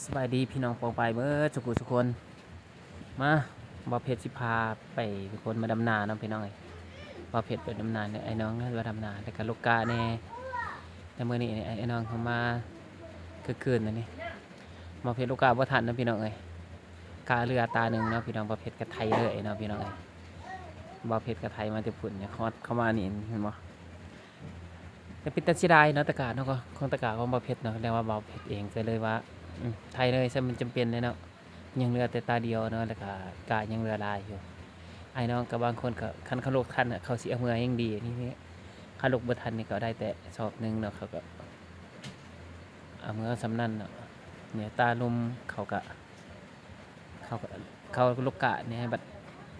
ສະບາຍດີພີ່ນ້ອງປ້ອງປາຍເບິດສູ່ຜູ້ສູ່ຄົນ. ມາ ບ່າວເພັດຊິພາໄປທຸກຄົນມາດຳນາເນາະພີ່ນ້ອງເອີຍ. ບ່າວເພັດໄປດຳນາແດ່ ອ້າຍນ້ອງເນາະວ່າດຳນາ ແລ້ວກະລູກກາແດ່. ແຕ່ມື້ນີ້ອ້າຍນ້ອງເຮົາມາຄືຄືນນີ້ ບ່າວເພັດລູກກາບໍ່ທັນເນາະພີ່ນ້ອງເອີຍ. ກາເຫຼືອຕາໜຶ່ງເນາະພີ່ນ້ອງ. ບ່າວເພັດກະໄຖເລີຍເນາະພີ່ນ້ອງເອີຍ. ບ່າວເພັດກະໄຖມາແຕ່ພຸ້ນ ຮອດເຂົ້າມານີ້ ເຫັນບໍ່? ກະເປັນຕາເສຍດາຍເນາະ ຕະກາເນາະ ຂອງຕະກາຂອງບ່າວເພັດເນາະ. ແຕ່ວ່າບ່າວເພັດເອງກະເລີຍວ່າ ອືມ ໄຖເລີຍ ຊັ້ນມັນຈຳເປັນແຫຼະເນາະ. ຍັງເຫຼືອແຕ່ຕາດຽວເນາະ ແລ້ວກະກາຍັງເຫຼືອຫຼາຍຢູ່. ອ້າຍນ້ອງກະບາງຄົນກະ ຄັນເຂົາຫຼົກທັນເຂົາຊິເອົາເມືອແຮ່ງດີ. ນີ້ ຄັນຫຼົກບໍ່ທັນນີ້ກະໄດ້ແຕ່ສອບໜຶ່ງເນາະ ເຂົາກະເອົາເມືອສ່ຳນັ້ນເນາະ. ນີ້ຕາລຸ່ມເຂົາກະ ເຂົາ ເຂົາລູກການີ້ໃຫ້ບັດ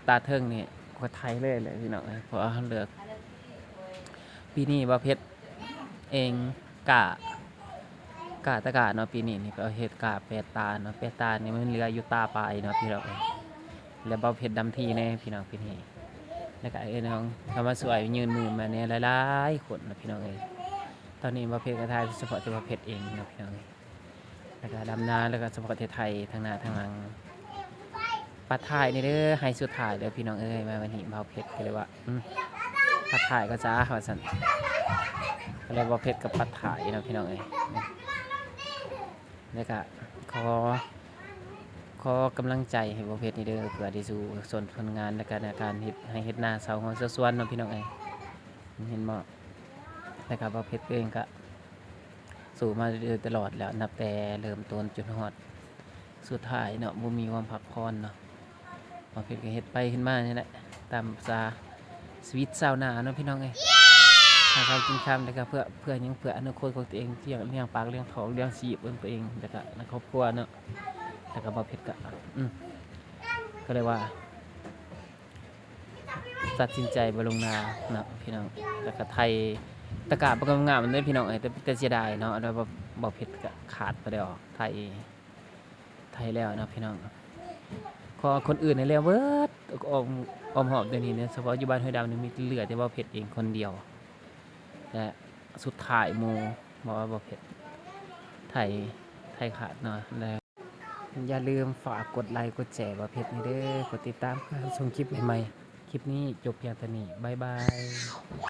ຕາເທິງນີ້ກະໄຖເລີຍແຫຼະພີ່ນ້ອງເອີຍ. ເພາະວ່າເຮົາເລືອກ ປີນີ້ບ່າວເພັດເອງກາ ກາຕະກາເນາະ. ປີນີ້ນີ້ກະເຮັດກາແປດຕາເນາະ. ແປດຕານີ້ມັນເຫຼືອຢູ່ຕາປາຍເນາະພີ່ນ້ອງເອີຍ. ແລ້ວບ່າວເພັດດຳທີ່ແດ່ພີ່ນ້ອງປີນີ້. ແລ້ວກະເອີຍນ້ອງເຂົ້າມາຊ່ວຍຍື່ນມືມາແດ່ຫຼາຍໆຄົນເນາະພີ່ນ້ອງເອີຍ. ຕອນນີ້ບ່າວເພັດກະຖ່າຍສະເພາະແຕ່ບ່າວເພັດເອງເນາະພີ່ນ້ອງເອີຍ. ແລ້ວກະດຳນາ ແລ້ວກະສະເພາະແຕ່ໄຖທາງໜ້າທາງຫຼັງ. ປັດທ້າຍນີ້ເດີ ໄຮ່ສຸດທ້າຍເດີພີ່ນ້ອງເອີຍ. ມາວັນນີ້ບ່າວເພັດກະເລີຍວ່າ ອືມ ປັດທ້າຍກ່ອນຊະວ່າຊັ້ນ. ກະເລີຍບ່າວເພັດກະປັດທ້າຍເນາະພີ່ນ້ອງເອີຍ. ແລ້ວກະຂໍ ຂໍກຳລັງໃຈໃຫ້ບ່າວເພັດນີ້ເດີ ເພື່ອທີ່ສູ້ຊົນຜົນງານ ແລ້ວກະໃນການເຮັດໄຮ່ເຮັດນາ ເຊົ່າເຮືອນເຊົ່າສວນເນາະພີ່ນ້ອງເອີຍ. ເຫັນບໍ່? ແລ້ວກະບ່າວເພັດເອງກະ ສູ້ມາໂດຍຕະຫຼອດແລ້ວ ນັບແຕ່ເລີ່ມຕົ້ນຈົນຮອດສຸດທ້າຍເນາະ ບໍ່ມີຄວາມພັກຜ່ອນເນາະ. ບ່າວເພັດກະເຮັດໄປເຮັດມານີ້ແຫຼະ ຕາມພາສາຊີວິດຊາວນາເນາະພີ່ນ້ອງເອີຍ. ຫາເຊົ້າກິນຄ່ຳ ແລ້ວກະເພື່ອ ເພື່ອຫຍັງ? ເພື່ອອະນາຄົດຂອງຕົວເອງ ລ້ຽງ ລ້ຽງປາກລ້ຽງທ້ອງ ລ້ຽງຊີບຂອງຕົວເອງ ແລ້ວກະໃນຄອບຄົວເນາະ. ແລ້ວກະບ່າວເພັດກະ ອືມ ກະເລີຍວ່າ ຕັດສິນໃຈບໍ່ລົງນາເນາະພີ່ນ້ອງ. ແລ້ວກະໄຖ ຕະກາບໍ່ງາມໆເດີພີ່ນ້ອງເອີຍ ແຕ່ ແຕ່ເສຍດາຍເນາະ ອັນວ່າບ່າວເພັດກະຂາດໄປແລ້ວ ໄຖ ໄຖແລ້ວເນາະພີ່ນ້ອງ. ຂອງຄົນອື່ນນີ້ແລ້ວເບິດ ອ້ອມ ອ້ອມຮອບດຽວນີ້ເນາະ ສະເພາະຢູ່ບ້ານຫ້ວຍດຳນີ້ມີເຫຼືອແຕ່ບ່າວເພັດເອງຄົນດຽວ ແລະ ສຸດທ້າຍໝູ່ ເພາະວ່າບ່າວເພັດໄຖ ໄຖຂາດເນາະ. ແລະ ຢ່າລືມຝາກກົດໄລກົດແຊບ່າວເພັດນີ້ເດີ ກົດຕິດຕາມເພື່ອຮັບຊົມຄລິບໃໝ່ໆ. ຄລິບນີ້ຈົບພຽງເທົ່ານີ້ ບາຍບາຍ.